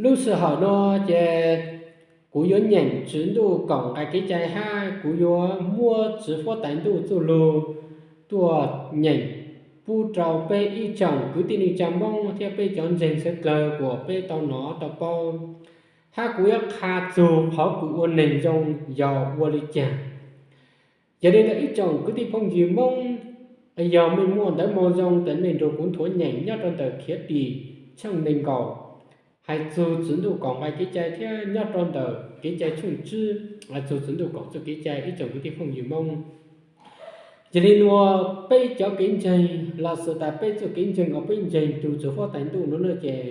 Lub sij hawm no ces kuv yuav nyeem Tswv Ntuj kaum nqai kev cai hab kuv yuav muab Tswv Fuab Tais Ntuj txuj lug tuaj nyeem pub rau peb ib tsoom kwv tij neej tsa Moob thiab peb cov ntseeg sawv dlawg kuas peb tau nov tau paub. Hab kuv yuav qha txug qhov kws ua neeg zoo yog ua li caag. Yog li ntawd ib tsoom kwv tij phooj ywg Moob, yog mej muaj ntawv moo zoo tas mej nrug kuv nthuav nyeem nyob rau ntawm Khiav Dim tshooj neeg nkaum, hais txug Tswv Ntuj kaum nqai kev cai thiab nyob rau ntawm Kev cai tshooj tsib, hais txug Tswv Ntuj kaum txuj kev cai ib tsoom kwv tij phooj ywg Moob. Yog li nuav peb cov kev ntseeg los sis tas peb txuj kev ntseeg uas peb ntseeg tug Tswv Fuab Tais Ntuj nuav no ces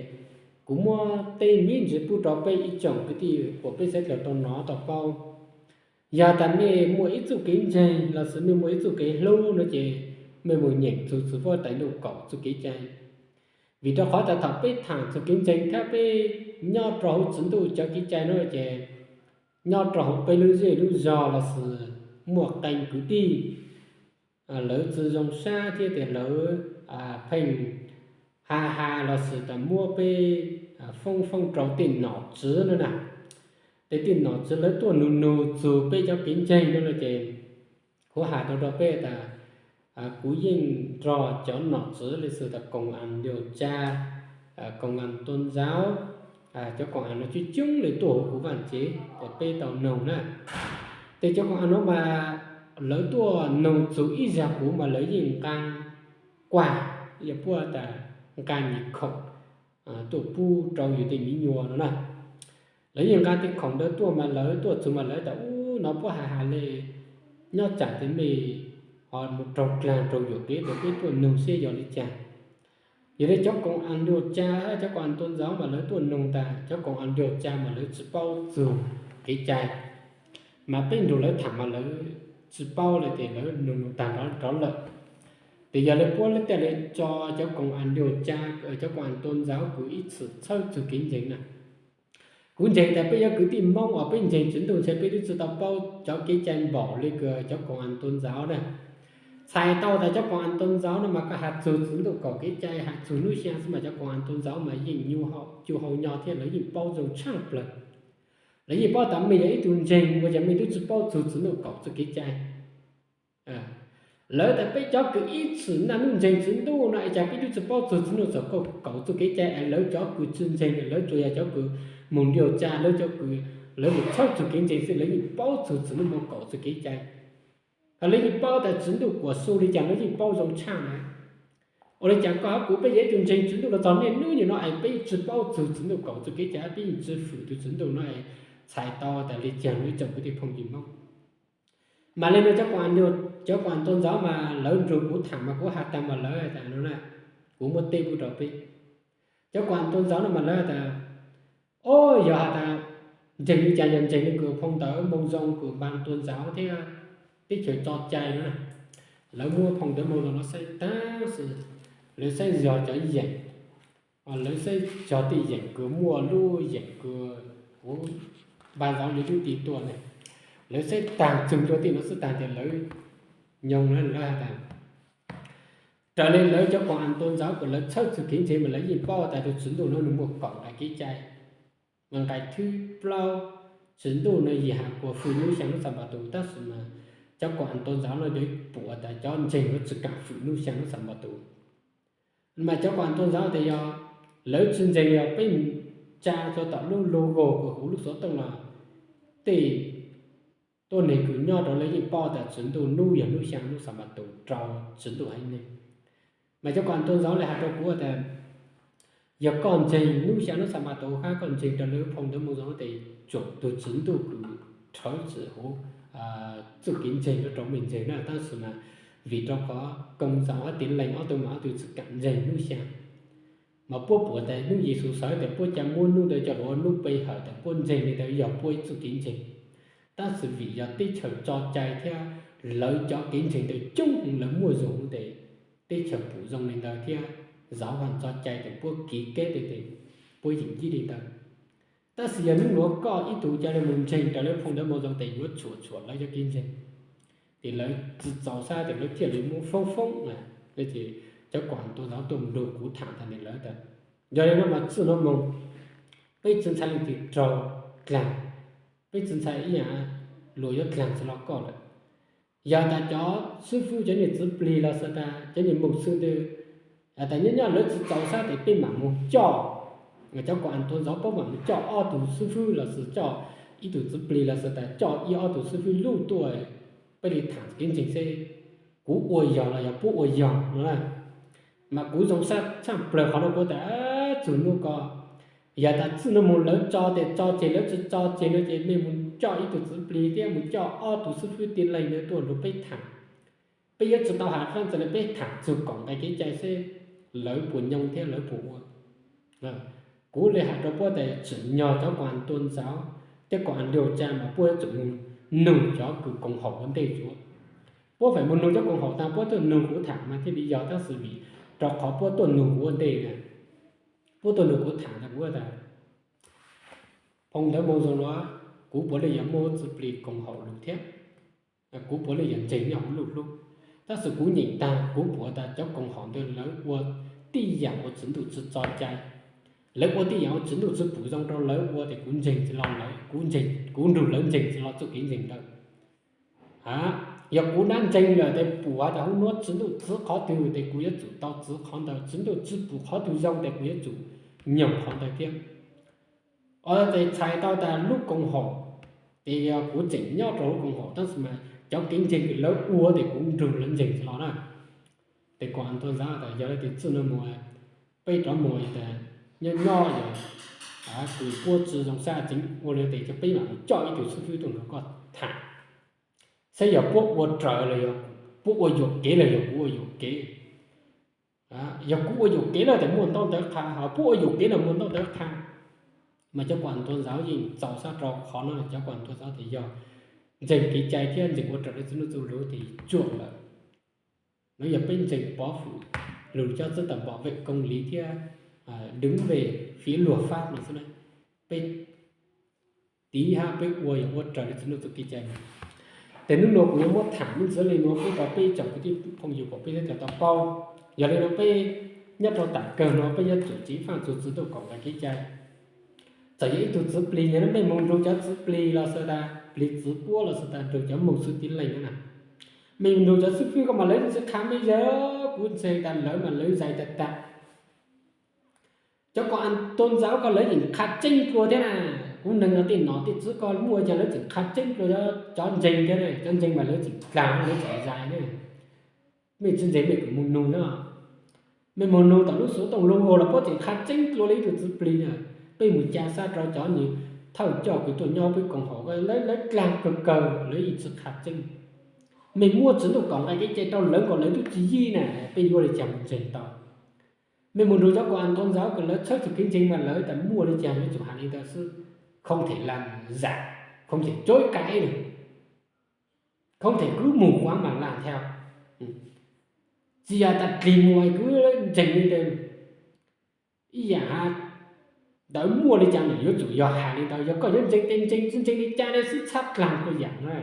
kuv muab teb miv ntsis pub rau peb ib tsoom kwv tij kuas peb sawv dlawg tau nov tau paub. Yog tas mej muaj ib txuj kev ntseeg los sis mej muaj ib txuj kev hlub no ces mej mus nyeem txug Tswv Fuab Tais Ntuj kaum txuj kev cai. Vim rau qhov tas thaum peb thaam txug kev ntseeg thiab peb nyob rau hauv Tswv Ntuj cov kev cai no ces nyob rau hauv peb lub zej lub zog los sis muaj qee kwv tij lawv tsi zoo sab thiab tes lawv pheej has has los sis tas muab peb foob foob rau tej nom tswv no na. Tej tej nom tswv lawv tuaj nug nug txug peb cov kev ntseeg no no ces kuv has tau rau peb tas kuv yeej nrog cov nom tswv le xws tas koom as ntias tsa, koom as tuam ntxauv, cov koom as no coob coob le tuaj huv kuv vaaj tsev es peb tau noog na. Tes cov koom as no mas lawv tuaj noog txug ib zag kuv mas lawv yeej nqaa kuaj, yog puab tas nqaa nyuas khoom tuaj pub rau yus tej miv nyuas no na. Lawv yeej nqaa tej khoom ntawd tuaj mas lawv tuaj txug mas lawv tas ub no puab has has le, nyob tsam tes mej ho mus raug dlaag raug yuam kev tes peb tuaj noog seb yog le caag. Yog le cov koom as ntias tsa, cov koom as tuam ntxauv mas lawv tuaj noog tas cov koom as ntias tsa mas lawv tsi paub txug kev cai, mas peb nrug lawv thaam mas lawv tsi paub le tes lawv noog noog taag nrov lawm. Tes yog le puab le tej le tso cov koom as ntias tsa, cov koom as tuam ntxauv kws ib txwm txhawb txug kev ntseeg na. Kuv ntseeg tas peb cov kwv tij Moob uas peb ntseeg Tswv Ntuj ntshe peb tub tsi tau paub cov kev cai npaum le kws cov koom as tuam ntxauv na. Txhais tau tas cov koom as tuam ntxauv no mas koj has txug Tswv Ntuj kaum kev cai has txug nub xyaa xwb mas cov koom as tuam ntxauv mas yeej nyuaj hau, cuj hau nyo thiab lawv yeej paub zoo tshaaj plawg. Lawv yeej paub tas mej yog ib tug ntseeg ua cas mej tub tsi paub txug Tswv Ntuj kaum txuj kev cai. Lawv tas peb cov kws ib txwm naj nub ntseeg Tswv Ntuj no es cas peb tub tsi paub txug Tswv Ntuj txug kaum txuj kev cai es lawv cov kws tsi ntseeg lawv tsuas yog cov kws moog ntias tsa, lawv cov kws lawv mus txhawb txug kev ntseeg xwb lawv yeej paub txug Tswv Ntuj moog kaum txuj kev cai. Ho lawv yeej paub tas Tswv Ntuj kuam su le caag lawv yeej paub zoo tshaaj na. Ua le caag koj hab kuv peb yog ib tug ntseeg Tswv Ntuj los txog niaj nub nyuas no es peb tsi paub txug Tswv Ntuj kaum txuj kev cai, peb yeej tsi fwm tug Tswv Ntuj no es txhais tau tas le caag lub ib tsoom kwv tij phooj ywg Moob. Mas le nuav cov koom as ntias, cov koom as tuam ntxauv mas lawv nrug kuv thaam mas kuv has taag mas lawv tas no na, kuv muab teb pub rau peb. Cov koom as tuam ntxauv no mas lawv has tas, o, yog has tas ntseeg le caag, yog ntseeg le kws phoo ntawv moo zoo kws npaa tuam ntxauv thiab teb chaws tso cai no na. Lawv muab phoo ntawv moo zoo no saib taag xwb, lawv saib zog cov yeem, lawv saib zog tej yeem kws muaj lub yeem kws huv npaa ntxauv le lub ti tuaj ne. Lawv saib taag txug rua tej no xwb taag tes lawv nyoog lawv has tas raws le lawv cov koom as tuam ntxauv kws lawv txhawb txug kev ntseeg mas lawv yeej paub tas tug Tswv Ntuj no nwg muaj kaum nqai kev cai. Mas nqai thib plaub, Tswv Ntuj no yim has kuas fwm nub xyaa nub Xanpatuv, tab sis mas cov koom as tuam ntxauv no yuav pum tas cov ntseeg yuav tsi kaam fwm nub xyaa nub Xanpatuv. Mas cov koom as tuam ntxauv tes yog lawv tsi ntseeg yog peb mus tsa rua tom lub logo kws huv lub xuv tooj los tej tuab neeg kws nyob rau lawv yeej paub tas Tswv Ntuj nub yog nub xyaa nub Xanpatuv rau Tswv Ntuj haiv neeg. Mas cov koom as tuam ntxauv le has rua kuv tas yog koj ntseeg nub xyaa nub Xanpatuv hab koj ntseeg rau lawv phoo ntawv moo zoo tes tsuam tug Tswv Ntuj kws rhawv txim huv txuj kev ntseeg rau mej ntseeg na, tab sis mas vim rau qhov Koov Txoos hab Tin Lees ob tug mas ob tug tsi kaam ntseeg nub xyaa. Mas puab pum tas nub Yexus sawv tes puab ca muab nub ntawd coj lug ua nub pe hawm tas puab ntseeg le ntawd yog puab ib txuj kev ntseeg. Tab sis vim yog teb chaws tso cai thiab lawv cov kev ntseeg ntawd coob heev lawv muaj zoo tes teb chaws pum zoo le ntawd thiab zov vaj tso cai tes puab kiv keb tes puab yeem cib le ntawd. Tab sis yog nub nuav koj ib tug ca le mus ntseeg raws lawv phoo ntawv moo zoo tes yuav tshuam tshuam lawv cov kev ntseeg, tes lawv tsi txaus sab tes lawv thiaj li muab foob foob na. Ces cov koom as tuam ntxauv tuaj nrug kuv thaam tas tes lawv tas yog le nuav mas txij nuav moog peb tsi ntshai leej twg raug dlaag, peb tsi ntshai ib yaam luas yuav dlaag tsi lo koj lawm. Yog tas cov xwb fwb, cov niag txiv plig los xwb tas cov niag mus xwb ntawd, tas nyob nyob lawv tsi txaus sab tes peb maam mus coj, cov koom as tuav ntxauv puab maam mus coj ob tug xwb fwb los xwb coj ib tug txiv plig los xwb tas coj ib ob tug xwb fwb luj tuaj, peb le thaam kev ntseeg seb kuv ua yog los yog puab ua yog no na. Mas kuv zoo sab tshaaj plawg qhov nuav kuv tas txug nuav ko, yog tas txij nuav mus lawv tso tes tso tseg, lawv tsi tso tseg no ces mej mus coj ib tug txiv plig thiab mus coj ob tug xwb fwb tij leej ntawd tuaj nrug peb thaam. Peb yuav tsi tau has fab ntxawg le peb thaam txug koom nqai kev cai seb lawv puas nyoo thiab lawv puas ua. Kuv le has rua puab tas tsim nyog cov koom as tuav ntxauv thiab koom as nrug tsa mas puab yuav tsum mus nug cov kws koom haum ua ntej tsuav. Puab feem mus nug cov koom haum taag puab tuaj nug kuv thaam mas thiaj li yog, tab sis vim rua qhov puab tuaj nug kuv ua ntej na, puab tuaj nug kuv thaam tas kuv tas phoo ntawv moo zoo nuav, kuv puav leej yog muaj txiv plig koom haum lug thiab, kuv puav leej yog ntseeg nyob huv luj hlub. Tab sis kuv nyeem taag kuv pum tas cov koom haum ntawd lawv ua tib yaam uas Tswv Ntuj tsi tso cai, lawv ua tib yaam uas Tswv Ntuj tsi pum zoo rua lawv ua tes kuv ntseeg tsi lo lawv, kuv ntseeg, kuv nrug lawv ntseeg tsi lo txuj kev ntseeg ntawd. Yog kuv dlaab ntseeg lawm tes pum has tas huv nuav Tswv Ntuj txwv qhov twg tes kuv yuav tsum tau txwv qhov ntawd, Tswv Ntuj tsi pum qhov twg zoo tes kuv yuav tsum nyoog qhov ntawd thiab. Ua tes txhais tau tas lub koom haum, tes yog kuv tseem nyob rua lub koom haum tab sis mas cov kev ntseeg kws lawv ua tes kuv nrug lawv ntseeg tsi lo na. Tes koom as tuav ntxauv tas yog le tes txij nuav mus peb rov mus tas nyob nyob yog kws puab tsi zoo sab tseev ua le tes cov peb maam mus coj ib tug xwb fwb tuaj nrug koj thaam seb yog puab ua raws los yog puab ua yuam kev los yog kuv ua yuam kev. Yog kuv ua yuam kev lawm tes muaj ntaub ntawv qha, ho puab ua yuam kev lawm muaj ntaub ntawv qha. Mas cov koom as tuav ntxauv yeej txaus sab rua qhov no, cov koom as tuav ntxauv tes yog ntseeg kev cai thiab ntseeg ua raws le Tswv Ntuj txuj lug tes tsuam lawm. Nuav yog peb ntseeg pov hwm lug cov txwv tam npom vem koom liv thiab deev vem fiv luag fab no xwb na. Peb tiv hab peb ua yog ua raws le Tswv Ntuj txuj kev cai. Tes nub nuav kuv yuav muab thaam lub ntxiv le nuav pub rua peb tsoom kwv tij phooj ywg peb sawv daws tau paub. Yog le nuav peb nyob rua tam kawg nuav peb yuav tsum ceev faaj txug Tswv Ntuj koom nqai kev cai. Txawm yog ib tug txiv plig yog mej moog nrug cov txiv plig los xwb tas plig txiv puab los xwb tas nrug cov moog xwb tij leej na, mej moog nrug cov xwb fwb ko mas lawv tsi qha mej yawg, kuv ntseeg tas lawv mas lawv zais tag tag. Cov koom as tuav ntxauv ko lawv yeej qha tseeb dlua thiab na. Kuv neeg no tej nom tej tswv ko muaj cas lawv tseem qha tseeb dlua cov ntseeg thiab ne, cov ntseeg mas lawv tseem dlaag lawv tseem zais ne. Mej tsi ntseeg mej kws moog nug na, mej moog nug tom lub xuv tooj lug ua los puab tseem qha tseeb dlua le ib tug txiv plig na. Peb mus ca sab rua cov nwg thawj coj kws tuaj nyob peb koom haum ko lawv dlaag kawg kawg lawv yeej tsi qha tseeb. Mej muab Tswv Ntuj koom nqai kev cai rua lawv nkaus lawv tub tsi yig na, peb yuav le caag mus ntseeg tau? Mej mus nrug cov koom as tuav ntxauv kws lawv tshawb txug kev ntseeg mas lawv tas muaj le caag yuav tsum has le ntawd xwb. Không thể làm giả, không thể chối cãi được, không thể cứ mù quáng mà làm theo. Tsi yog tas dlig muag kws ntseeg le ntawd. Ib yaam has ntawd muaj le caag nwg yuav tsum yog has le ntawd, yog koj yuav ntseeg tes ntseeg, tsi ntseeg le caag le xwb txhab dlaag kua yaam na.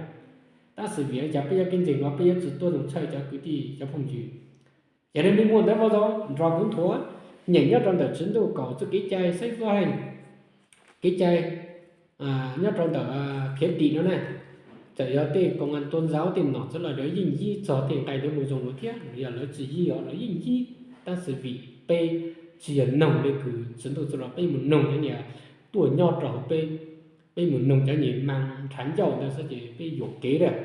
Tab sis vim le caag peb yuav kev ntseeg nuav peb yuav tsum tuab zoo tshawj cov kwv tij cov phooj ywg. Yog le mej muaj ntawv paub zoo nrog kuv nthuav, nyeem nyob rua ntawm Tswv Ntuj koom txuj kev cai xeeb xuab heej, kev cai nyob rua ntawm khiav dim no na. Txawm yog tej koom as tuav ntxauv tej nom txwv los lawv yeej yig txog tej nqai ntawd mus zoo lawm thiab, yog lawv tsi yig os lawv yeej yig. Tab sis vim peb tsi yog noog le kws Tswv Ntuj txuj lug, peb mus noog cov niag tuaj nyob rua huv peb, peb mus noog cov niag maa nrhav ncauj ntawd xwb ces peb yuam kev lawm.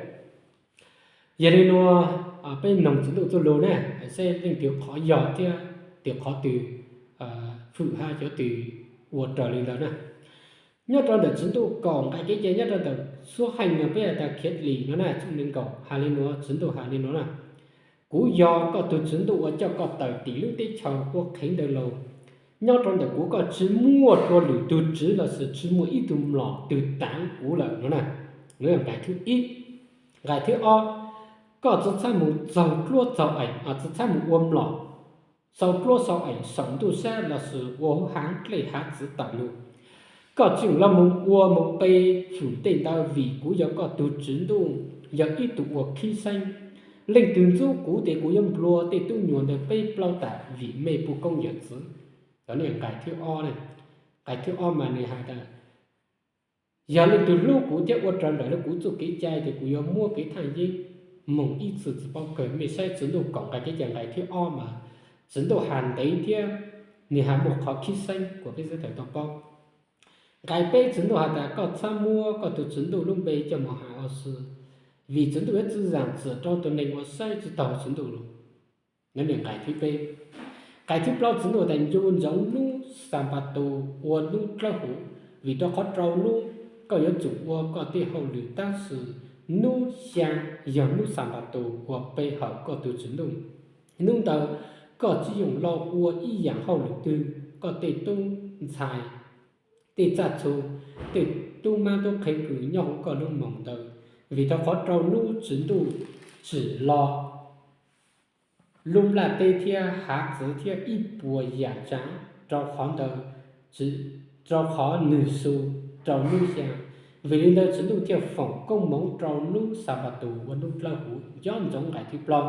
Yog le nuav peb noog Tswv Ntuj txuj lug na, seb leej twg qhov yog thiab tes qhov twg hwm hab cov twg ua raws le ntawd na. Nyob rua ntawm Tswv Ntuj koom nqai kev cai nyob rua ntawm xuab heej no peb has tas khiav dim no na, tshooj neeg nkaum has le nuav, Tswv Ntuj has le nuav na: Kuv yog koj tug Tswv Ntuj uas coj koj tawm tim lub teb chaws ua qhev ntawd los. Nyob rua ntawm kuv koj tsi muaj dlua lwm tug tswv los sis tsi muaj ib tug mlom twg taav kuv lawm no na. Nqai thib ib. Nqai thib ob, koj tsi txhob mus txaug dluab txaug eem, tsi txhob mus ua mlom, xau dluab xau eem saum ntuj sab los sis ua hauv dlej hav txwv tawm lug. Koj tsi los mus ua mus pe hwm tej ntawd vim kuv yog koj tug Tswv Ntuj, yog ib tug uas khib xeeb. Leej twg ntxub kuv tes kuv yuav nplua tej tub nyuam ntawd peb plaub tam vim mej puj koob yawm txwv. Cov nqai thib ob ne. Nqai thib ob mas nws hais tias, yog leej twg hlub kuv thiab ua raws nraim li kuv txuj kev cai ces kuv yuav muab kev thaj yeeb moog ib txwm tsis paub kawg. Mej saib Tswv Ntuj kaum nqai kev cai nqai thib ob mas Tswv Ntuj has ntev thiab nws has muaj qhov khib xeeb kuas peb sawv daws tau paub. Nqai peb Tswv Ntuj has tas koj txhob muab koj tug Tswv Ntuj lub npe coj moog has ua si, vim Tswv Ntuj yuav tsi zaam txim rau tug neeg uas saib tsi taug Tswv Ntuj lug. Nqai thib peb. Nqai thib plaub Tswv Ntuj tas ncu ntsoov nub Xanpatuus ua nub dlawb huv, vim rau qhov rau nub koj yuav tsum ua koj tej hauj lwm tab sis nub xyaa yog nub Xanpatuus uas pe hawm koj tug Tswv Ntuj. Nub ntawd koj tsi yoog lug ua ib yaam hauj lwm twg, koj tej tub ntxhais, tej txaj txhu, tej tub mab tub qhe kws nyob huv koj lub moos ntawd, vim rau qhov rau nub Tswv Ntuj tsim lug lub nplaj teb thiab hav txwv thiab ib puas yaam tsaav rau qhov ntawd, rau qhov nwg su rau nub xyaa. Vim li ntawd Tswv Ntuj thiaj foom koob moov rau nub Xanpatuus ua nub dlawb huv, nco ntsoov nqai thib plaub.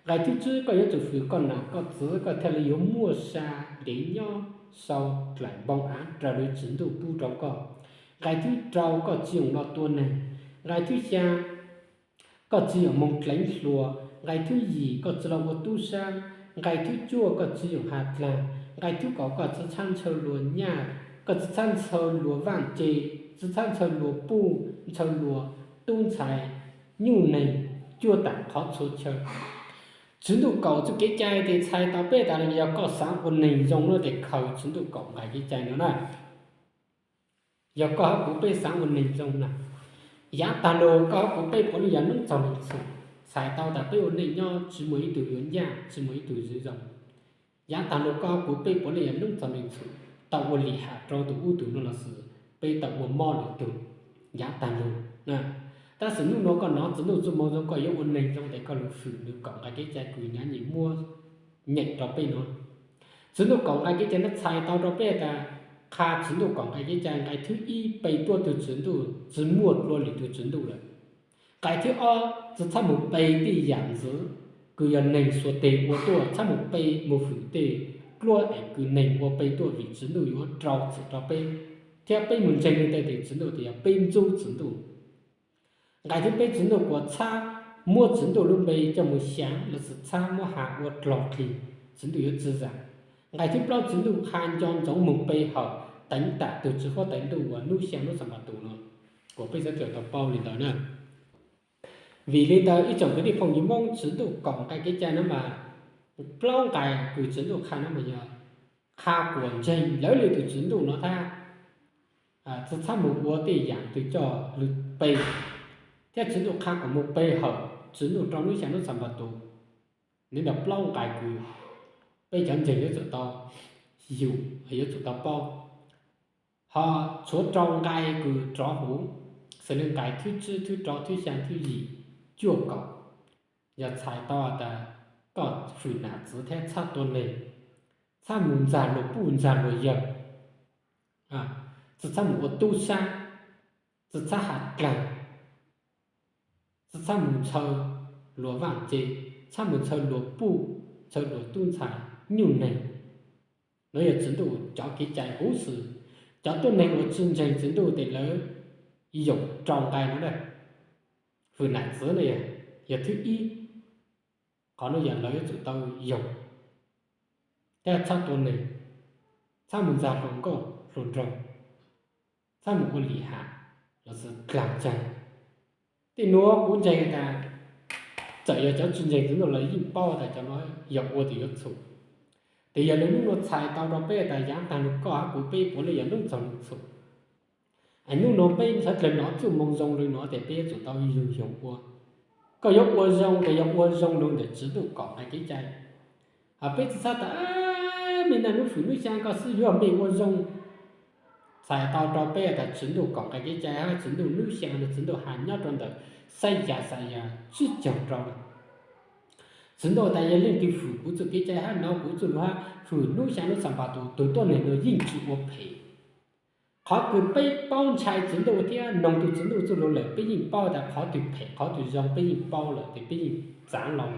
Nqai thib tsib, koj yuav tsum fwm koj nam koj txwv koj thiaj li yuav muaj sa ntev nyob sau dlaim npoo av raws li Tswv Ntuj pub rau koj. Nqai thib rau, koj tsi yoog lug tua neeg. Nqai thib xyaa, koj tsi yoog moog dleev hluas. Nqai thib yim, koj tsi lug ua tub saab. Nqai thib cuaj, koj tsi yoog has dlaag. Nqai thib kaum, koj tsi txhab ntshaw luas nyaj, koj tsi txhab ntshaw luas vaaj ce, tsi txhab ntshaw luas puj, ntshaw luas tub ntxhais, nyuj neeg, cuaj taam qhov txhua chaw. Tswv Ntuj kaum txuj kev cai tes txhais tau peb tas yog koj xaav ua neeg zoo no tes khaws Tswv Ntuj kaum nqai kev cai no na. Yog koj hab kuv peb xaav ua neeg zoo na, yaav taag lug koj hab kuv peb puav leej yog noob txaug leej txhum. Txhais tau tas peb ua neej nyob tsi muaj ib tug yuav ncaaj, tsi muaj ib tug yuav zoo. Yaav taag lug koj hab kuv peb puav leej yog noob txaug leej txhum, tau ua lim ham rau tug ub tug no los sis peb tau ua mob lwm tug, yaav taag lug. Tab sis nub no koj nov Tswv Ntuj txuj moo zoo koj yuav ua neeg zoo tes koj lug fwm nwg kaum nqai kev cai kws nyav nyeem muab nyeem rau peb no. Tswv Ntuj kaum nqai kev cai no txhais tau rau peb tas, qha Tswv Ntuj kaum nqai kev cai nqai thib ib, pe tuab tug Tswv Ntuj tsi muaj dlua lwm tug Tswv Ntuj lawm. Nqai thib ob, tsi txhob moog pe tej yaam ntxwv kws yog neeg suav teg ua tuaj, txhob moog pe moog fwm tej dluab eem kws neeg ua pe tuaj vim Tswv Ntuj yuav rau txim rau peb, thiab peb moog ntseeg le ntawd tes Tswv Ntuj tes yog peb ntxub Tswv Ntuj. Nqai thib peb, Tswv Ntuj kuas txhob muab Tswv Ntuj lub npe coj moog xyaav los sis txhob muab has ua dlog dlig, Tswv Ntuj yuav tsi zaam. Nqai thib plaub, Tswv Ntuj qha nco ntsoov moog pe hawm teev tam tug Tswv Huab Tais Ntuj uas nub xyaa nub Xanpatuus no, kuas peb sawv daws tau paub li ntawd na. Vim li ntawd ib tsoom kwv tij phooj ywg Moob, Tswv Ntuj kaum nqai kev cai no mas, plaub nqai kws Tswv Ntuj qha no mas yog qha kuas ntseeg lawv le tug Tswv Ntuj no thab, tsi txhob moog ua tej yaam twg coj lug pe, thiab Tswv Ntuj qha kuas moog pe hawm Tswv Ntuj rau nub xyaa nub Xanpatuus. Nwg nrog plaub nqai kws peb cov ntseeg yuav tsum tau yug, yuav tsum tau paub. Ho tshuav rau nqai kws rov huv, xws le nqai thib tsib, thib rau, thib xyaa, thib yim, cuaj, kaum, yog txhais tau tas koj fwm nam txwv thiab txhob tua neeg, txhob moog ntxag luas puj ntxag luas yawg, tsi txhob moog ua tub sab, tsi txhob has dlaag, tsi txhob moog ntshaw luas vaaj ce, txhob moog ntshaw luas puj, ntshaw luas tub ntxhais, nyuj neeg. Nuav yog Tswv Ntuj cov kev cai huv si. Cov tuab neeg uas tsi ntseeg Tswv Ntuj tes lawv yoog rau nqai no na. Fwm nam txwv no yog thib ib, qhov no yog lawv yuav tsum tau yoog, thiab txhob tua neeg, txhob moog ntxag hluas nkauj hluas nraug, txhob moog ua lim ham los sis dlaag tsaag. Tej nuav kuv ntseeg tas txawm yog cov tsi ntseeg Tswv Ntuj los yeej paub tas cov nuav yog ua tes yuav txhum. Tes yog le nub nuav txhais tau rau peb tas yaav taag lug koj hab kuv peb puav leej yog noob txaug leej txhum. Es nub nuav peb sawv dlawg nov txuj moo zoo le nuav tes peb yuav tsum tau lug yoog ua. Koj yuav ua zoo tes yog ua zoo lug ntawm Tswv Ntuj kaum nqai kev cai. Ho peb tsi txhob tas, me naj nub fwm nub xyaa koj xwb yuav mej ua zoo. Txhais tau rau peb tas Tswv Ntuj kaum nqai kev cai hab Tswv Ntuj nub xyaa no Tswv Ntuj has nyob rau ntawm Xaxyas tsib caug rau. Tswv Ntuj tas yog leej twg fwm kuv txuj kev cai hab nov kuv txuj lug hab fwm nub xyaa nub Xanpatuus, tug tuab neeg nuav yeej tsi ua phem. Qhov kws peb paub ntshai Tswv Ntuj thiab noog tug Tswv Ntuj txuj lug lawm peb yeej paub tas qhov twg phem qhov twg zoo peb yeej paub lawm tes peb yeej txaav lug.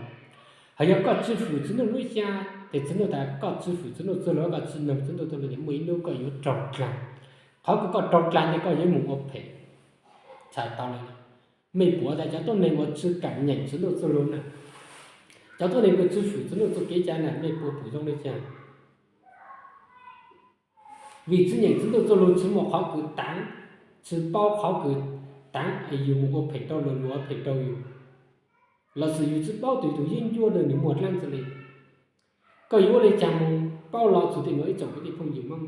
Ho yog koj tsi fwm Tswv Ntuj nub xyaa, Ces Tswv Ntuj tas koj tsis fwm Tswv Ntuj txuj lus, koj tsis mloog Tswv Ntuj txuj lus ces muaj ib hnub koj yuav raug dlaag. Qhov kws koj raug dlaag ces koj yuav mus ua phem. Txhais tau le, mej puas tas cov tuab neeg uas tsis kam nyeem Tswv Ntuj txuj lus na, cov tuab neeg kws tsis fwm Tswv Ntuj txuj kev cai na, mej puas pum zoo le caag? Vim tsis nyeem Tswv Ntuj txuj lus, tsis muaj qhov kws taav, tsis paub qhov kws taav es yus mus ua phem rau luag, luag ua phem rau yus, lossis yus tsis paub tus, tus yeeb ncuab ntawd nws muaj dlaab tsi le. Koj yuav ua le caag mus paub lo txug tej nuav ib tsoom kwv tij phooj ywg Moob?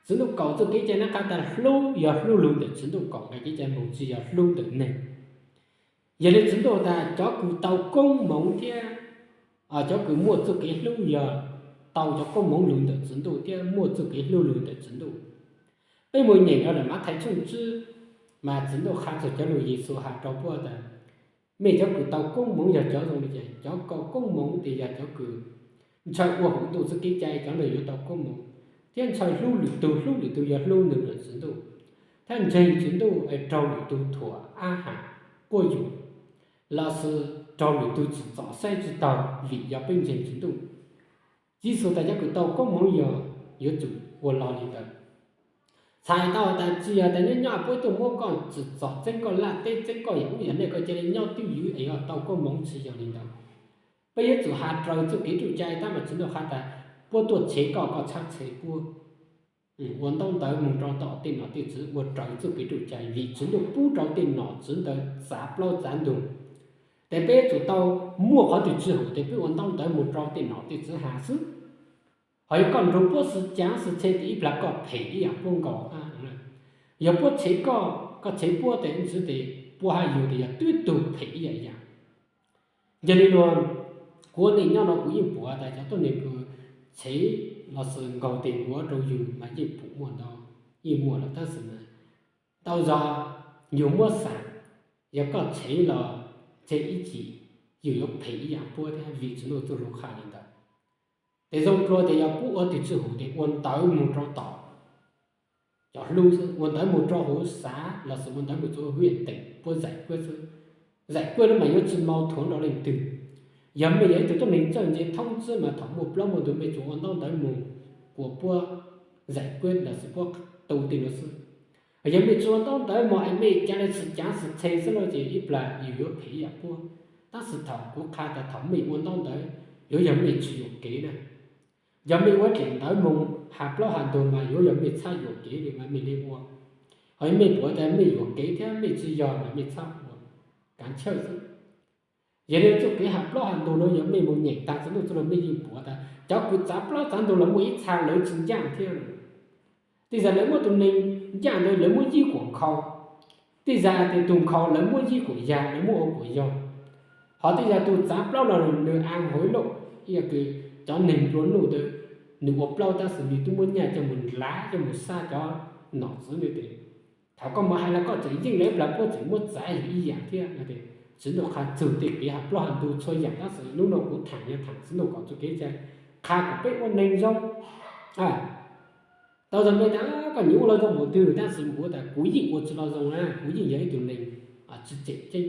Tswv Ntuj kaum txuj kev cai nab qha tas hlub yog hlub lug ntawm Tswv Ntuj, kaum nqe kev cai moog tsis yog hlub ntawm neeg. Yog le Tswv Ntuj tas cov kws tau koob moov thiab cov kws muaj txuj kev hlub yog tau cov koob moov lug ntawm Tswv Ntuj thiab muaj txuj kev hlub lug ntawm Tswv Ntuj. Peb mus nyeem rau ntawm Mathais tshooj tsib, mas Tswv Ntuj qha txug cov lug Yexus has rau puab tas, mej cov kws tau koob moov yog cov zoo le caag? Cov kws tau koob moov tes yog cov kws ntshaw ua hauv Ntuj txuj kev cai, cov ntawd yuav tau koob moov, thiab ntshaw hlub lwm tug, hlub lwm tug yog hlub nwg lawm Tswv Ntuj, thiab ntseeg Tswv Ntuj es raug lwm tug thuam ab ham quab yuam, lossis raug lwm tug tsim txom saib tsis taug vim yog peb ntseeg Tswv Ntuj. Yexus tas cov kws tau koob moov yog yuav tsum ua lo li ntawd. Txhais tau tas tsis yog tas nyob nyob puab tuaj muab koj tsim txom txeeb koj laj teb, txeeb koj yam ub yam nej koj ca le nyob twb ywv es yog tau koob moov, tsis yog li ntawd. Peb yuav tsum has raws txuj kev ruj cai tab mas Tswv Ntuj qha tas puab tuaj tshev koj, koj txhawb tshev puab. Ua ntaub ntawv moog rau tom tej nom tej tswv ua raws txuj kev ruj cai, vim Tswv Ntuj pub rau tej nom tswv ntawd txav plaub txav ntug. Tes peb yuav tsum tau muaj qhov twg tsis haum tes peb ua ntaub ntawv moog rau tej nom tej tswv has xwb. Ho yog koj nrug puab xwm caav xwm txheej tes ib plag koj phem ib yam puab nkaus hab. Yog puab tshev koj, koj tshev puab tes ntxiv tes puab hab yug tes yog twb tug phem ib yam yam. Yog li no, kuv ua neej nyob no kuv yeej pum tas cov tuab neeg kws tshev lossis nkaug tes nkuav rau yug mas yeej pum muaj ntau, yeej muaj lawm tab sis mas ntau zog yug muab xaam, yog koj tshev los tseg ib chim yug yuav phem ib yam puab thiab vim Tswv Ntuj txuj lug qha li ntawd. Tes zoo dlua tes yog puab ua twg tsis haum tes ua ntawv moog rau tom cov hlub xwb, ua ntawv moog rau huv xav lossis ua ntawv moog rau huv yam teem puab zaim kuab xwb. Zaim kuab lub mas yuav tsis mau thuav nrog leej twg. Yog mej yog ib tug tuab neeg txawj ntse thoob tswb mas thaum muaj plaub muaj ntug mej tsuas ua ntaub ntawv moog kuas puab zaim kuab lossis puab tu tej nuav xwb. Yog mej tsis ua ntaub ntawv moog es mej cav le xwm caav xwm txheej xwb no ces ib plag yug yuav phem ib yam puab. Tab sis thaum kuv qha tas thaum mej ua ntaub ntawv yuav yog mej tsis yuam kev na. Yog mej ua dlaim ntawv moog has plaub has ntug mas yuav yog mej txhaj yuam kev li mas mej le ua. Ho yog mej pum tas mej yuam kev thiab mej tsis yog mas mej txhaj ua, kav chawj xwb. Yog li txuj kev has plaub has ntug nuav yog mej moog nyeem taag Tswv Ntuj txuj lug mej yeej pum tas cov kws txav plaub txav ntug los muaj ib txha lawv tsis ncaaj thiab. Tej zag lawv muab tus neeg ncaaj ntawd lawv muab yib kuam nkhaus. Tej zag tes tug nkhaus lawv muab yib kuam yag, lawv muab ua kuam yog. Ho tej zag tug txav plaub los nws a hauv lauj, ib yam kws cov neeg nplua nuj ntawd, nws ua plaub tab sis nws twb muab nyaj coj mus nlav coj mus sab cov nom tswv ntawd tes, thaum koj mus hais los koj tseem yeej lawv plag puab tseem muab txav yug ib yam thiab no. Tswv Ntuj qha txug tej kev has plaub has ntug txhua yam tab sis hnub no kuv thaam yog thaam Tswv Ntuj kaum txuj kev cai, qha kom peb ua neeg zoo. Tau zag mej tas koj nyiam ua lo zoo npaum twg tab sis kuv tas kuv yeej ua tsis lo zoo na, kuv yeej yog ib tug neeg tsis tseem ceeb.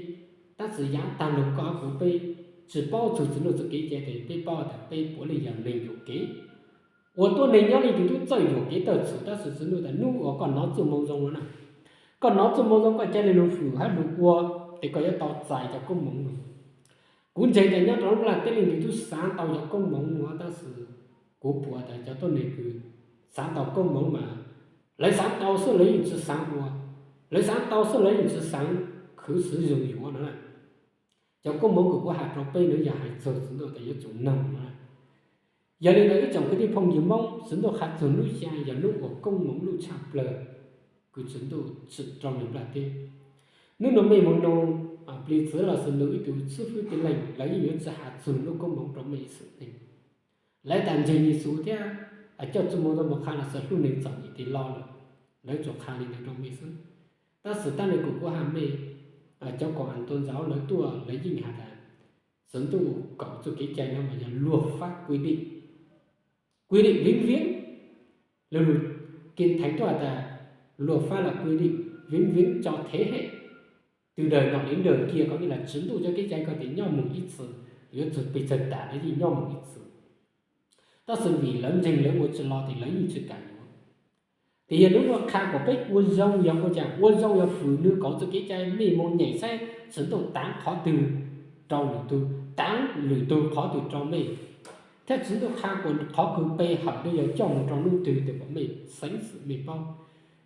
Tab sis yav taag lug koj kuv peb tsis paub txug Tswv Ntuj txuj kev cai tes peb paub tas peb puav leej yog neeg yuam kev. Ua tuab neeg nyob leej twg tub txawj yuam kev tawm txhum tab sis Tswv Ntuj tas nub uas koj nov txuj moo zoo no na, koj nov txuj moo zoo koj ca le lug fwm hab lug ua, tes koj yuav tau txais cov koob moov no. Kuv ntseeg tas nyob rau lub nplaj teb leej twg tub xaav tau cov koob moov no tab sis kuv pum tas cov tuab neeg kws xaav tau koob moov mas lawv xaav tau xwb lawv yeej tsis xaav ua, lawv xaav tau xwb lawv yeej tsis xaav khwv xwv zoo yuav no. Cov koob moov kws kuv has rau peb nuav yog hais txug Tswv Ntuj tas yuav tsum noog no. Yog li ntawd ib tsoom kwv tij phooj ywg Moob, Tswv Ntuj qha txug nub xyaa yog nub uas koob moov lub tshaj plawg kws Tswv Ntuj tsim rau nwg nplaj teb. Nub nua mej moog nug plig txwv lossis nug ib tug xib fwb tij leej lawv yeej yuav tsi has txug lub koob moov rau mej ib xwm neej. Lawv tas ntseeg Yexus thiab coj txuj moo zoo mus qha lossis hlub neeg txom nyem tes lo lawm, lawv tsuas qha li ntawd rau mej xwb. Tab sis tab le kws kuv has mej, cov koom haum tua ntxauv lawv tuaj lawv yeej has tas Tswv Ntuj kaum txuj kev cai no mas yog luật pháp quy định, quy định vĩnh viễn. Lawv lug Kinh Thánh tuaj has tas luật pháp là quy định vĩnh viễn cho thế hệ từ đời nọ đến đời kia, có nghĩa là Tswv Ntuj cov kev cai koj tes nyob moog ib txwm, yuav txug pes tsawg tas lawv yeej nyob moog ib txwm. Tab sis vim lawv ntseeg lawv ua tsis los ces lawv yeej tsis kam yuav. Ces yog hnub no qha kom peb ua zoo, yog ua cas ua zoo yog fwm nws kauv txoj kev cai, mej moog nyeem saib Tswv Ntuj taav qhov twg rau lwm tug, taav lwm tug qhov twg rau mej, thiab Tswv Ntuj qha kom qhov kws pe hawm ntuj yog coj moog rau nub twg tes kom mej xeev xwm mej paub.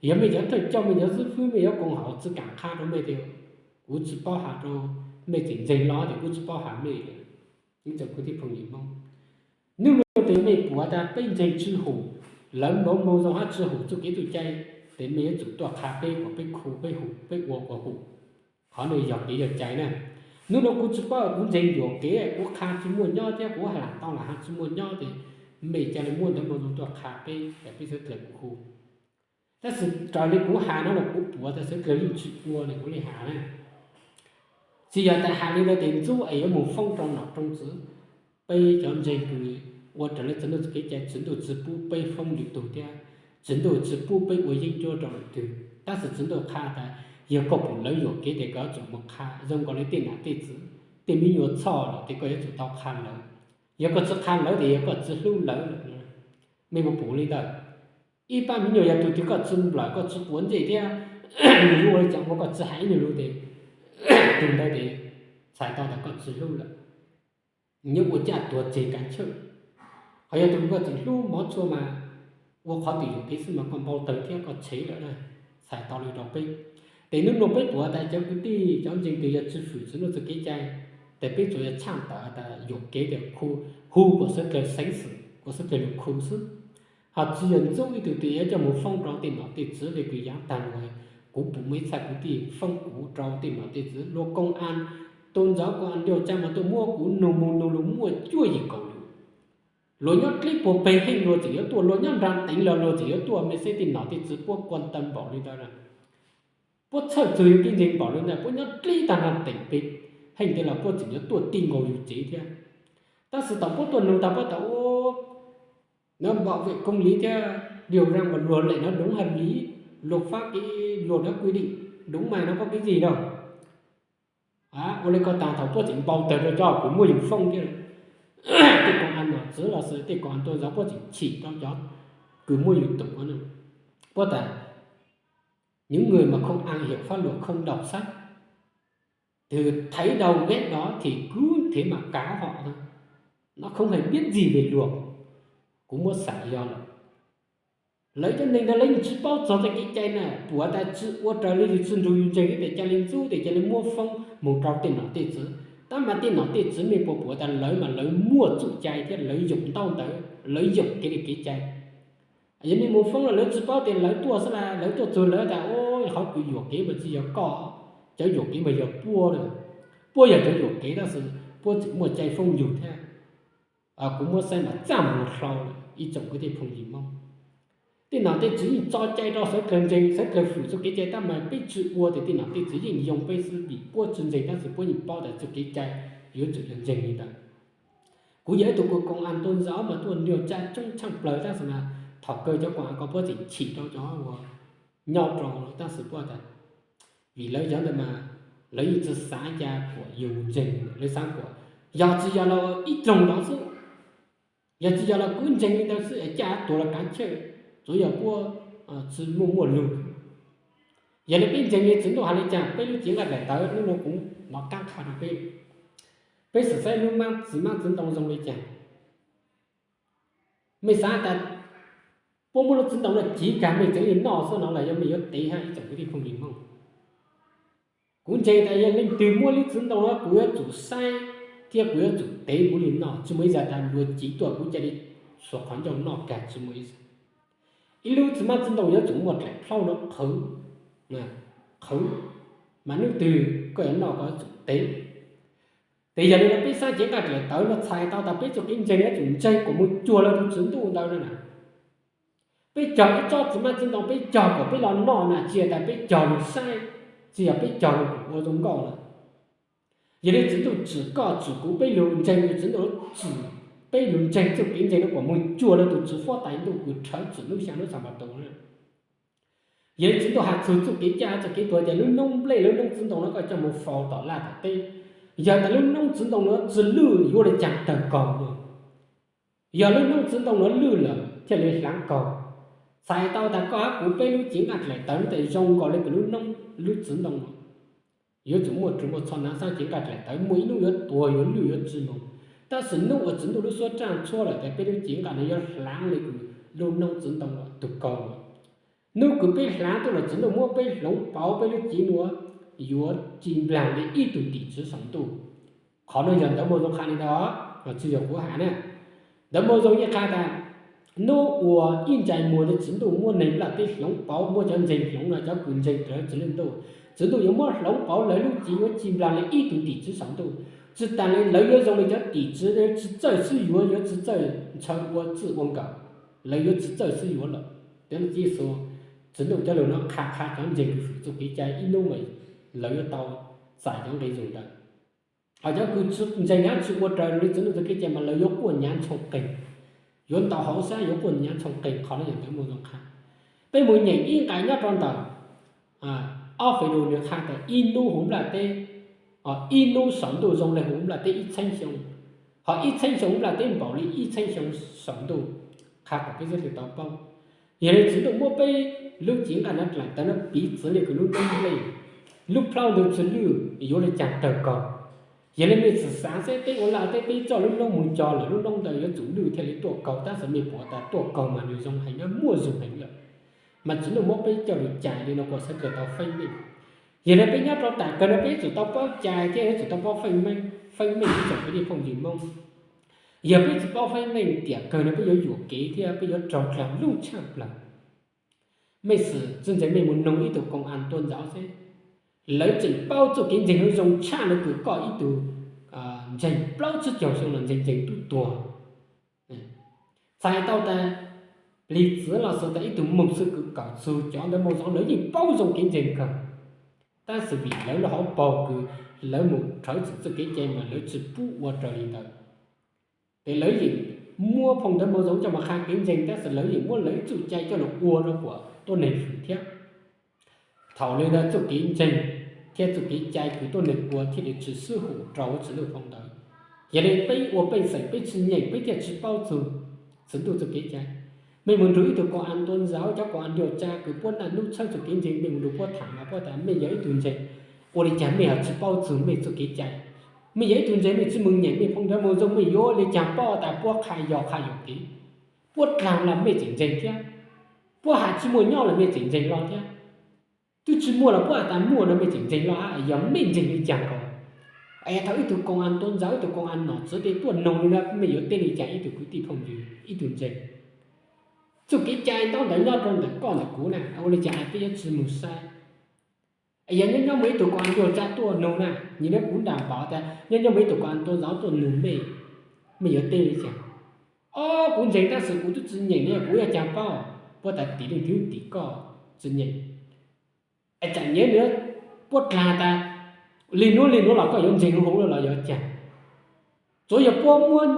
Yog mej cov thawj coj, mej cov xib fwb, mej cov koom haum tsis kam qha rau mej tias kuv tsis paub has rau, mej tseem ntseeg los ces kuv tsis paub has mej lawm. Ib tsoom kwv tij phooj ywg Hmoob, hnub no tes mej puav tas peb ntseeg tsw hum, lawv npauv moo zoo hab tsw hum txuj kev txuj cai, tes mej yuav tsum tuaj qha peb kom peb khu peb hum peb ua kom hum. Qhov no yog kev yog cai na. Hnub no kuv tsis paub, kuv ntseeg yuam kev, kuv qha tsis muaj nyob thiab kuv has tau los has tsis muaj nyob ces mej ca le muab ntawv moo zoo tuaj qha peb, peb sawv dlawg kuv hu. Tab sis raws li kuv has no los kuv puav tas sawv dlawg yeej tsis ua ne kuv le has na. Tsis yog tas has li ntawd tes ntxub es yuav mus foob rau nom rau tswv. Peb cov ntseeg kws ua raws li Tswv Ntuj txuj kev cai, Tswv Ntuj tsis pub peb foob lwm tug thiab Tswv Ntuj tsis pub peb ua yeeb ncuab rau lwm tug. Tab sis Tswv Ntuj qha tas yog koj pum lawv yuam kev tes koj yuav tsum mus qha zoo nkaus li tej nam tej txwv, tej me nyuam txhoj lawm tes koj yuav tsum tau qha lawv. Yog koj tsis qha lawv tes yog koj tsis hlub lawv lawm. Mej puas pum li ntawd? Ib pab me nyuam yog tug twg koj tsis nplawm koj tsis quav ntsej thiab nws yuav ua li cas ua koj tsis hais ib nyuag lus tes tug ntawd tes txhais tau tas koj tsis hlub lawm. Nyob ua caj tuag tseg kav chawj. Ho yog tug koj tseem hlub mov tshua mas ua qhov twg yuam kev xwb mas koj npau taws thiab koj tshev lawm na. Txhais tau li rau peb. Tes hnub no peb puav tas cov kwv tij cov ntseeg twg yog tsis fwm Tswv Ntuj txuj kev cai, tes peb tsuas yog tshaj tawm tas yuam kev tias khu, hu kom sawv dlawg xeev xwm kom sawv dlawg lug khu xwb. Ho tsis yog ntxub ib tug twg yuav coj mus foob rau tej nom tej tswv li kws yav tag los kuv pum muaj ib txhia kwv tij foob kuv rau tej nom tej tswv, luag koom as, tus ntxov koom as nrog caj mas tuaj muab kuv nug mus nug lug muaj cuaj yim kaum lus. Luag nyob dlib puag peg heej luag tseem yuav tuaj, luag nyob nraag teev los luag tseem yuav tuaj, mej saib tej nom tej tswv puab kuas taw npaum li ntawd na. Puab txhawj txug yug tij ntseeg npaum li ntawd, puab nyob dlib tag nraag teev peg heej tes los puab tseem yuav tuaj tij nkaus yug tsev thiab. Tab sis thaum puab tuaj nug tag puab tas ua, nov npam vem koom li thiab, điều răn và luật lệ nó đúng hợp lý, luật pháp cái luật đó quy định đúng mà nó có cái gì đâu. Ua li ko tag thaum puab tseem npau taws rau cov kws muab yug foob thiab. Tej koom as nom tswv los xwb, tej koom as tuaj ntxov puab tseem chim rau cov kws muab yug tum. Puab tas những người mà không am hiểu pháp luật không đọc sách thì thấy đâu ghét đó thì cứ thế mà cáo họ thôi, nó không hề biết gì về luật. Kuv muab xav yog lawm, lawv cov neeg ntawd lawv yeej tsis paub txog tej kev cai na, puav tas tsis ua raws li yug tsis nrug yug ntseeg tes ca le ntxub tes ca le muab foob mus rau tej nom tej tswv. Tab mas tej nom tej tswv mej puas pum tas lawv mas lawv muaj txuj cai thiab lawv yoom ntaub ntawv, lawv yoom kev li kev cai. Yog mej mus foob los lawv tsis paub tes lawv tuaj xwb las, lawv tuaj txug lawv tas ua qhov kws yuam kev mas tsis yog koj, cov yuam kev mas yog puab lawm. Puab yog cov yuam kev tab sis puab tseem muaj cai foob yug thiab. Kuv muab saib mas txaj muag hlo lawm ib tsoom kwv tij phooj ywg Moob. Tej nom tej tswv yeej tso cai rau sawv dlawg ntseeg, sawv dlawg fwm txuj kev cai tab mas peb tsis ua tes tej nom tej tswv yeej yoo peb xwb vim puab tsis ntseeg tab sis puab yeej paub tas txuj kev cai yuav tsum yog ntseeg li ntawd. Kuv yog ib tug kws koom as tuaj ntxov mas tuaj nrog caj coob tshaaj plawg tab sis mas thaum kawg cov koom as ko puab tseem chim rau cov uas nyob rau tab sis puab tas vim lawv cov ntawd mas lawv yeej tsis xav ca kuas yug ntseeg, lawv xav kuas yog tsis yog los ib roog ntawd xwb, yog tsis yog los kuv ntseeg li ntawd xwb es caj tuag los kav chawj, tsuav yog puab tsis muaj muaj lug. Yog li peb ntseeg li Tswv Ntuj has li cas peb lub cev nqaij daim tawv hnub no kuv mov kaab qha rau peb, peb xav saib lub mab txiv mab txiv ntoo zoo li cas. Mej xav tas puab muab lub txiv ntoo no civ kag mej tseev li noj xwb no los yog mej yuav tev hab ib tsoom kwv tij phooj ywg Moob? Kuv ntseeg tas yog leej twg muab lub txiv ntoo no kuv yuav tsum saib thiab kuv yuav tsum tev kuv li noj, tsis muaj ib zag tas luag civ tuaj kuv ca li xuas qhov ncauj noj kag, tsis muaj ib zag. Ib lub txiv mab txiv ntoo yuav tsum muaj dlaim plhaub no qhwv, qhwv, mas hnub twg koj yuav noj koj yuav tsum tev. Tes yog li no peb xaab cev nqaij daim tawv no txhais tau tas peb txuj kev ntseeg yuav tsum ntseeg kom mus cuag lawv tus Tswv Ntuj ntawd na. Peb cog ib tsob txiv mab txiv ntoo peb cog kom peb los noj na tsis yog tas peb cog lug saib, tsis yog peb cog lug kom ua zoo nkauj na. Yog li Tswv Ntuj tswm koj tswm kuv peb lug ntseeg, Tswv Ntuj tswm peb lug ntseeg txuj kev ntseeg no kom mus cuag lawv tus Tswv huab tais ntuj kws rhawv tswm lub xyaa lub Xanpataus na. Yog li Tswv Ntuj has txug txuj kev caj txuj kev tuag ces lub noob nplej lub noob txiv ntoo no koj coj mus faus tom laj tom teb, yog tas lub noob txiv ntoo no tsis lwj yuav ua li caag tawg kaug no. Yog lub noob txiv ntoo no lwj lawm thiaj li hlaav kaug. Txhais tau tas koj hab kuv peb lub cev nqaj dlaim tawv no tes zoo nkaus li kuv lub noob lub txiv ntoo no. Yuav tsum muaj rua muaj txhoj naav xaab cev nqaj dlaim tawv muaj ib nub yuav tuag yuav lwj yuav tsi moog. Tab sis nub uas txiv ntuj lub suab raaj tshuab lawm tes peb lub cev nqaj no yuav hlaav li kuv lub noob txiv ntoo tug kaug lawm. Nub kws peb hlaav tuaj lawm txiv ntuj muab peb hloov pauv peb lub cev nuav yuav ci nplaag li ib tug tim tswv saum ntuj. Qhov nuav yog ntawv Moo Zoo qha li ntawd, tsi yog kuv has na. Ntawv Moo Zoo yeej qha tas nub uas ib ntsais muag ntawd txiv ntuj muab neeg nplaj teb hloov pauv, muab cov ntseeg hloov no, cov kws ntseeg raws txiv ntuj, txiv ntuj yuav muab hloov pauv lawv lub cev yuav ci nplaag li ib tug tim tswv saum ntuj. Tsi taag le lawv yuav zoo li cov tim tswv tsi txawj sib yuav, yuav tsi txawj ntshaw ua txij ua nkawm, lawv yuav tsi txawj sib yuav lawm. Tes Yexus, txiv ntuj cov lug nuav qha qha cov ntseeg kws fwm txuj kev cai ib nub mas lawv yuav tau txais cov nqe zug ntawd. Hos cov kws tsi ntseeg hab tsi ua raws li txiv ntuj txuj kev cai mas lawv yuav quaj nyav ntshoo qeeg, yuav ntaus hauv sab yuav quaj nyav ntshoo qeeg. Qhov nuav yog ntawv Moo Zoo qha. Peb mus nyeem ib nqai nyob rau ntawm ob Feeloos nwg qha tas ib nub huv nplaj teb, ib nub saum ntuj zoo le huv nplaj teb ib txheeb xyoo, hos ib txheeb xyoo huv nplaj teb npaum li ib txheeb xyoo saum ntuj. Qha kom peb sawv dlawg tau paub. Yog le txiv ntuj muab peb lub cev nqaj nuav dlaim tawv nuav piv txwv le kws lub noob nplej, lub plhaub ntawd tsi lwj yuav le caag kawg kaug. Yog le mej txawm xaav seb peb ua laj teb peb coj lub noob mus co lawm lub noob ntawd yuav tsum lwj thiaj li tuaj kaug, tab sis mej pum tas tuaj kaug mas nwg zoo heev, muaj zug heev lawm. Mas txiv ntuj muab peb coj lug cais li no kom sawv dlawg tau feeb meej. Yog le peb nyob rau tam kawg no peb yuav tsum tau paub cai thiab yuav tsum tau paub feeb meej, feeb meej ib tsoom kwv tij phooj ywg Moob. Yog peb tsi paub feeb meej tiam kawg no peb yuav yuam kev thiab peb yuav raug dlaag lub tshaj plawg. Mej xav tsi ntseeg mej mus noog ib tug koom as tuav ntxauv seb, lawv tseem paub txuj kev ntseeg zoo tshaj le kws koj ib tug ntseeg plaub tsib caug xyoo los ntseeg ntseeg tub tuag. Txhais tau tas plig txwv los xwv tas ib tug moog xwb kws kawm txug cov ntawv Moo Zoo lawv yeej paub zoo kev ntseeg kawg, tab sis vim lawv lub hauv paug kws lawv mus rhawv txim txuj kev cai mas lawv tsi pub ua raws li ntawd. Tes lawv yeej muab phau ntawv Moo Zoo coj mus qha kev ntseeg, tab sis lawv yeej muab lawv txuj cai coj lug ua rau kuas tuab neeg fwm thiab. Thaum le ntawd txuj kev ntseeg thiab txuj kev cai kws tuab neeg ua thiaj li tsi swb hum rau txiv ntuj phau ntawv. Yog le peb ua pej xeem peb tsi nyeem peb thiaj tsi paub txug txiv ntuj txuj kev cai. Mej mus nrug ib tug koom as tuav ntxauv, cov koom as nraug tsa kws puab naj nub tshawb txuj kev ntseeg, mej mus nrug puab tham mas puab tas mej yog ib tug ntseeg, ua le caag mej ho tsi paub txug mej txuj kev cai? Mej yog ib tug ntseeg mej tsi mus nyeem mej phau ntawv Moo Zoo mej yuav le caag paub tas puab qha yog qha yuam kev? Puab dlaag los mej tseem ntseeg thiab, puab has tsi muaj nyob los mej tseem ntseeg lug thiab. Twb tsi muaj los puab has tas muaj no mej tseem ntseeg lug hab, yog mej ntseeg le caag nkaus? Es thaum ib tug koom as tuav ntxauv ib tug koom as nom tswv tes tuaj noog le nuav mej yuav teb le caag ib tug kwv tij phooj ywg ib tug ntseeg? Txuj kev cai ntaub ntawv nyob rau ntawm koj ntawm kuv na, ua le caag peb yuav tsi mus saib? Yog nyob nyob muaj ib tug koom as nraug tsa tuaj noog na, nyias neb kuv nram npaum tas nyob nyob muaj ib tug koom as tuav ntxauv tuaj noog mej, mej yuav teb le caag? Ob, kuv ntseeg tab sis kuv twb tsi nyeem li, kuv yuav caag paub? Puab tas tim leej twg tim koj tsi nyeem? Es txawm nyias neb puab dlaag tas le nuav le nuav los koj yuav ntseeg huv los yog caag? Tsuav yog puab muab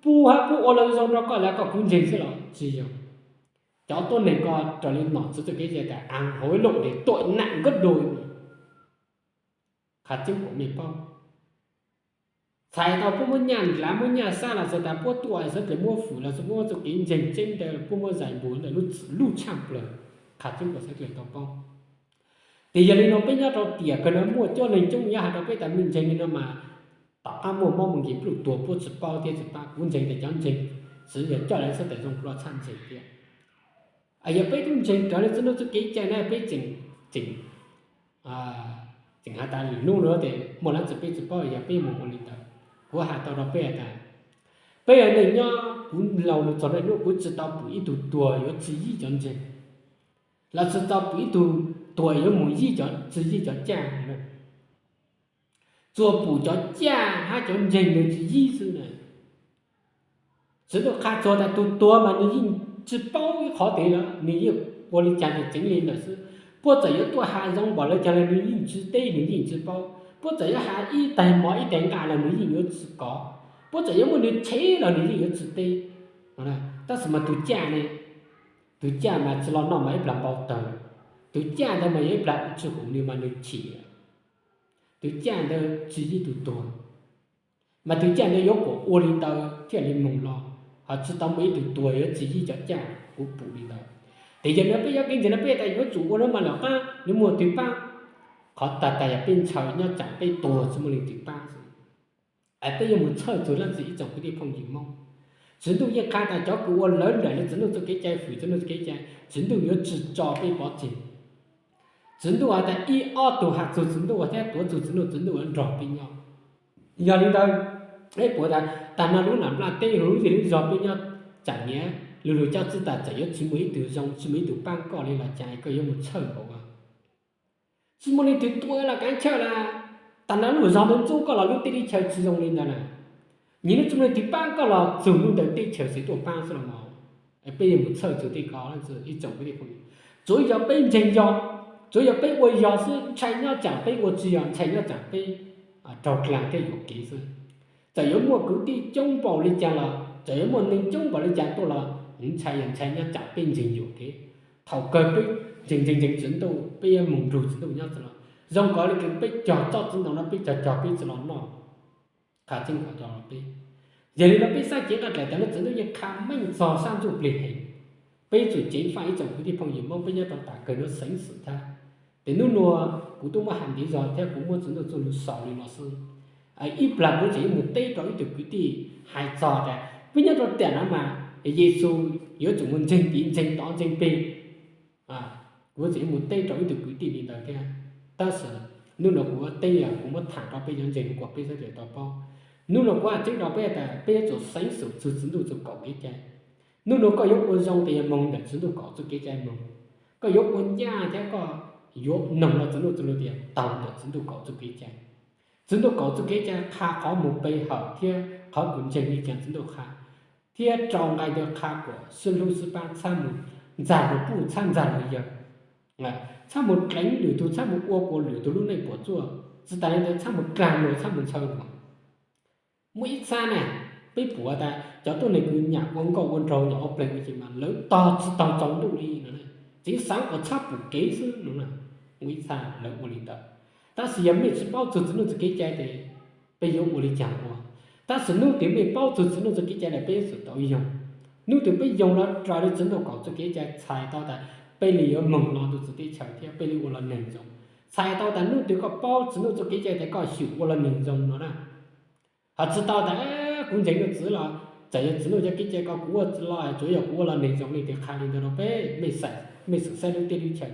pub hab puab ua lug zoo rau koj lawm koj kuv ntseeg xwb los tsi yog? Cov tuab neeg ko raws le nom tswv txuj kev cai tas a hauv ib lub le tuam nam nkawd du, qha tseeb kuas mej paub. Txhais tau puab muab nyaj nrad muab nyaj sab los xwv tas puab tuaj sawv dlawg muab fwm los xwv puab muab txuj kev ntseeg tseeb ntawd puab muab zais npuag ntawm lub txwm lub tshaj plawg, qha tseeb kuas sawv dlawg tau paub. Tes yog le nuav peb nyob rau tiam kawg no muaj coob leej coob yuav has rau peb tas mej ntseeg le nuav mas tom qab muaj mob muaj nkeeg pluj tuag puab tsi paub thiab tsi pab. Kuv ntseeg tas cov ntseeg txiv yog coj lawv txhaj tas zoo dlua tshaj ntseeg thiab. Yog peb tub ntseeg raws le txiv ntuj txuj kev cai na peb tseem, tseem, tseem has tas lwm nub nuav tes muaj leej twg peb tsi paub, yog peb mus ua le ntawd. Kuv has tau rau peb tas peb yog neej nyob, kuv laug lug txug le nuav kuv tsi tau pum ib tug tuag yuav txi yib cov ntseeg, los tsi tau pum ib tug tuag yuav mus yib cov, txi yib cov caj. Tsuas pum cov caj hab cov ntseeg ntawd txi yib xwb na. Txiv ntuj qha txug tas tug tuag mas nwg yeej tsi paub ib qhov twg los nwg yeej ua le caag tes tseev le ntawd xwb. Puab txawm yuav tuaj has zoo npaum le caag los nwg yeej tsi teb, nwg yeej tsi paub. Puab txawm yuav has ib taig mov ib taig nqaj los nwg yeej yuav tsi kov. Puab txawm yuav muab nwg tshev los nwg yeej yuav tsi teb. Tab sis mas tug caj ne, tug caj mas tsi los noj mas ib plag npau tawg. Tug caj ntawd mas yog ib plag tsi hum nwg mas nwg chim. Tug caj ntawd txi yib tug tuag, mas tug caj ntawd yuav kom ua le ntawd thiaj li moog los. Ho tsis tau muaj ib tug tuag yuav tsis yij cov caj kuv pum li ntawd. Ces yog li peb yuav kev ntseeg no peb tas yuav tsum ua lawm mas lawm qab yuav muaj twg pab. Qhov tag tag yog peb ntshaw nyob tsam peb tuag tsis muaj leej twg pab xwb. Peb yuav mus txhawj txug leej twg ib tsoom kwv tij phooj ywg Hmoob? Tswv Ntuj yeej qha tas cov kws ua lawv nraim li Tswv Ntuj txuj kev cai, fwm Tswv Ntuj txuj kev cai, Tswv Ntuj yuav tsis tso peb pov tseg. Tswv Ntuj has tas ib ob tug has txug Tswv Ntuj thiab tuav txug Tswv Ntuj, Tswv Ntuj yuav nrog peb nyob. Yog li ntawd, peb puas tas tag nrho lub nam nplaj teb lub zej lub zog peb nyob tsam niaj lug lug coj txij tas txawm yuav tsis muaj ib tug zoo, tsis muaj ib tug pab koj li los cas koj yuav mus txhawj npaum? Tsis muaj leej twg tuag los kav chawj las, tag nrho lub zog ntawd ntxub koj los lub teb lub chaw tsis zoo li ntawd na. Niaj hnub tsis muaj leej twg pab koj los txug hnub ntawd teb chaws xav tuaj pab xwb los mas. Peb yuav mus txhawj txug tej ko ib tsoom kwv tij phooj ywg? Tsuav yog peb ntseeg yog, tsuav yog peb ua yog xwb, ntshai nyob tsam peb ua tsis yog, ntshai nyob tsam peb raug dlaag thiab yuam kev xwb. Txawm yuav muaj kwv tij coob npaum li cas los, txawm yuav muaj neeg coob npaum li cas tuaj los ntshai, yog ntshai nyob tsam peb ntseeg yuam kev. Thaum kawg peb ntseeg ntseeg ntseeg Tswv Ntuj, peb yuav mus nrug Tswv Ntuj nyob xwb los zoo nkaus li kws peb cog txoj txiv ntoo no peb cog cog peb tsis los noj. Qha tseeb qhov no rau peb. Yog li no peb xav ceev nqaij dlaim tas no Tswv Ntuj yeej qha meej txog sab ntsuj plig heev. Peb yuav tsum ceev faj ib tsoom kwv tij phooj ywg Hmoob peb nyob rau tam kawg no xeev xwm thiab. Ces hnub nuav kuv tub muab has ntiv zog thiab kuv muab Tswv Ntuj txuj lug xaus li no xwb. Ib plag kuv tseem yuav mus teb rau ib tug kwv tij hais txog tas peb nyob rau tiam no mas Yexus yuav tsum mus ntseeg tid ntseeg tod ntseeg peg. Kuv tseem yuav mus teb rau ib tug kwv tij li ntawd thiab. Tab sis hnub no kuv teb yog kuv muab tham rau peb cov ntseeg huv kom peb sawv daws tau paub. Hnub no kuv has tseeb rau peb tas peb yuav tsum xeev xwm txug Tswv Ntuj txuj kaum kev cai. Hnub no koj yuav ua zoo tes yog moog ntawm Tswv Ntuj kaum txuj kev cai moog. Koj yuav ua ncaj thiab koj yuav noog los Tswv Ntuj txuj lug tias taug ntawm Tswv Ntuj kaum txuj kev cai. Tswv Ntuj kaum txuj kev cai qha qhov mus pe hawm thiab qhov kws ntseeg li cas Tswv Ntuj qha, thiab rau nqai ntawd qha kuas sib hlub sib pab, txhaj mus ntxag luag puj, txhaj ntxag luag yawg, txhaj mus dleev lwm tug, txhaj mus ua kuas lwm tug lub neej puam tsuaj, tsis tas li ntawd txhaj mus dlaag luag, txhaj mus ntshaw luag. Muaj ib txhab na, peb pum tas cov tuab neeg kws nyam ua nkauj ua nraug, nyam ua pleg ua ceg mas lawv tog tsis taug tsaus ntuj li no, tseev xaav kom txhab pum kev xwb no. Muaj ib txhab lawv ua li ntawd. Tab sis yog mej tsis paub txug Tswv Ntuj txuj kev cai tes peb yuav ua li cas ua? Tab sis hnub twg mej paub txug Tswv Ntuj txuj kev cai lawm peb yuav tsum tau yoog. Hnub twg peb yoog los raws li Tswv Ntuj kaum txuj kev cai txhais tau tas peb li yuav moog los ntuj txwv teb chaws thiab peb li ua los neeg zoo. Txhais tau tas hnub twg koj paub Tswv Ntuj txuj kev cai tes koj xyum ua los neeg zoo no na. Ho tsis tau tas kuv ntseeg ntuj txwv los txawm yog Tswv Ntuj cov kev cai ko kuv ua tsis los, tsuav yog kuv ua los neeg zoo li tes qha li ntawd rau peb. Mej xav, mej xav saib lub teb lub chaw,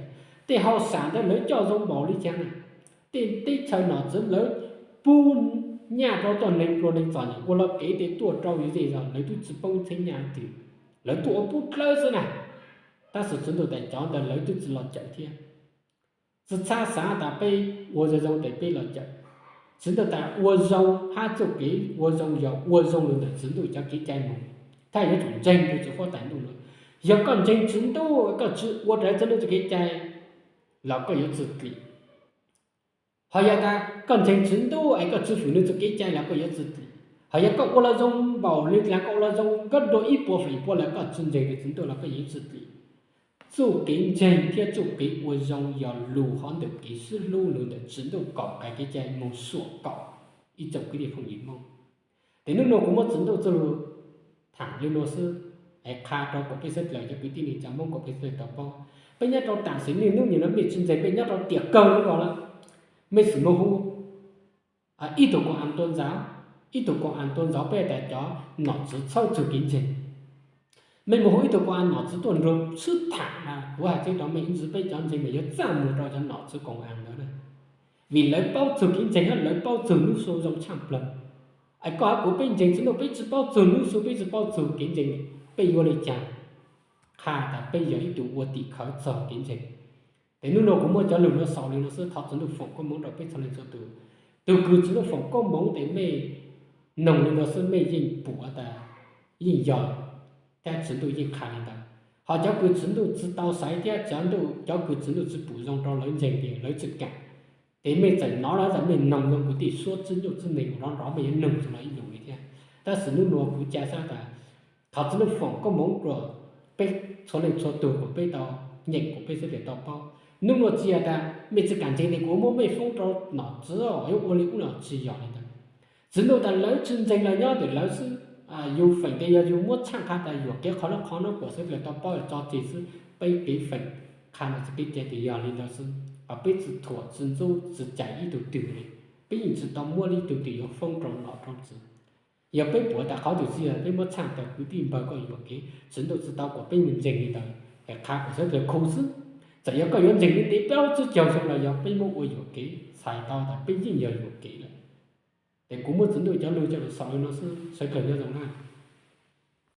tej hauj sam ntawd lawv coj zoo npaum li cas na. Tej teb chaws nom tswv lawv pub nyaj rau tuab neeg pluag neeg txom nyem ua los kev tes tuaj rau yus zej zog, lawv twb tsis poob txheeb nyaj twg, lawv tuaj ua pub dlawb xwb na. Tab sis Tswv Ntuj tas cov ntawd lawv twb tsis los cawm thiab. Tsis txhob xav tas peb ua zoo zoo tes peb los cawm. Tswv Ntuj tas ua zoo hab txuj kev ua zoo yog ua zoo lug ntawm Tswv Ntuj cov kev cai moog, thaj yuav tsum ntseeg rua Tswv Huab Tais Ntuj lug. Yog koj ntseeg Tswv Ntuj koj tsis ua raws Tswv Ntuj cov kev cai los koj yuav txwv dlim. Ho yog tas koj ntseeg Tswv Ntuj es koj tsis fwm nws txuj kev cai los koj yuav txwv dlim. Ho yog koj ua los zoo npaum li cas, koj ua los zoo nkauj dua ib puas feem pua lawm koj tsis ntseeg Tswv Ntuj los koj yuav txwv dlim. Txuj kev ntseeg thiab txuj kev ua zoo yog lug hov ntawm kev sib hlub lug ntawm Tswv Ntuj kaum nqai kev cai moog suam kaum ib tsoom kwv tij phooj ywg Moob. Tes nub nua kuv muab Tswv Ntuj txuj lug thaam le nua xwb, es qha rau kuas peb sawv dlawg cov kwv tij neej tsa Moob kuas peb sawv dlawg tau paub. Peb nyob rau tam sim niaj hnub nim no mej tsis ntseeg, peb nyob rau tiam kawg lug los lawm, mej xum moog hu ib tug koom as tuaj ntxauv, ib tug koom as tuaj ntxauv peb tas cov nom tswv txhawb txug kev ntseeg. Mej moog hu ib tug koom as nom tswv tuaj nrug sib thaam mas kuv has tseeb rau mej ib ntsis peb cov ntseeg mas yuav txaj muag rau cov nom tswv koom as ntawd na. Vim lawv paub txug kev ntseeg hab lawv paub txug nub sua zoo tshaaj plawg. Es koj hab kuv peb ntseeg Tswv Ntuj peb tsis paub txug nub sua, peb tsis paub txug kev ntseeg, peb yuav le caag qha tas peb yog ib tug ua tim khawv txog kev ntseeg? Tes nub nua kuv muab cov lug nua xaus le nua xwb, thov Tswv Ntuj foom koob moov rau peb txhua leej txhua tug. Tug kws Tswv Ntuj foom koob moov tes mej noog le nua xwb mej yeej pum tas yeej yog, thiab Tswv Ntuj yeej qha le ntawd. Ho cov kws Tswv Ntuj tsis tau xaiv thiab cov, cov kws Tswv Ntuj tsis pum zoo rau lawv ntseeg tes lawv tsis kaam, tes mej txawm nov los txawm mej noog zoo kwv tij suab tsib nyuj tsib neeg nrov nrov mej yuav noog txug los ib lus li thiab. Tab sis nub nua kuv ca sab tas thov Tswv Ntuj foom koob moov rua peb txhua leej txhua tug kuas peb tau nyeem kuas peb sawv dlawg tau paub. Nub nua tsis yog tas mej tsis kaam ntseeg tes kuv muab mej foob rau nom tswv yuav ua le ub los tsis yog le ntawd. Tswv Ntuj tas lawv tsis ntseeg los nyob ntawm lawv xwb, Yus feem tes yog yus muab tshaj qha tas yuam kev qhov lub qhov no kom sawv daws tau paub tso tseg xwb. Peb kev feem qha no tsis peb ca tes yog li ntawd xwb, peb tsis thuam tsis ntxub tsis cais ib tug twg li. Peb yeej tsis tau muab ib tug twg yuav foob rau nom rau tswv. Yog peb pum tas qhov twg tsis yog peb muab tshaj tas kwv tij npawg koj yuam kev, tsis ntuj tsis tau kom peb mus ntseeg li ntawd es qha kom sawv daws khu xwb. Txawm yog koj yuav ntseeg li ntev plaub tsib caug xyoo los yog peb muab ua yuam kev txhais tau tas peb yeej yog yuam kev lawm. Ces kuv muab txiv ntuj cov lug coj los xaus li no xwb, sawv daws nyob zoo na.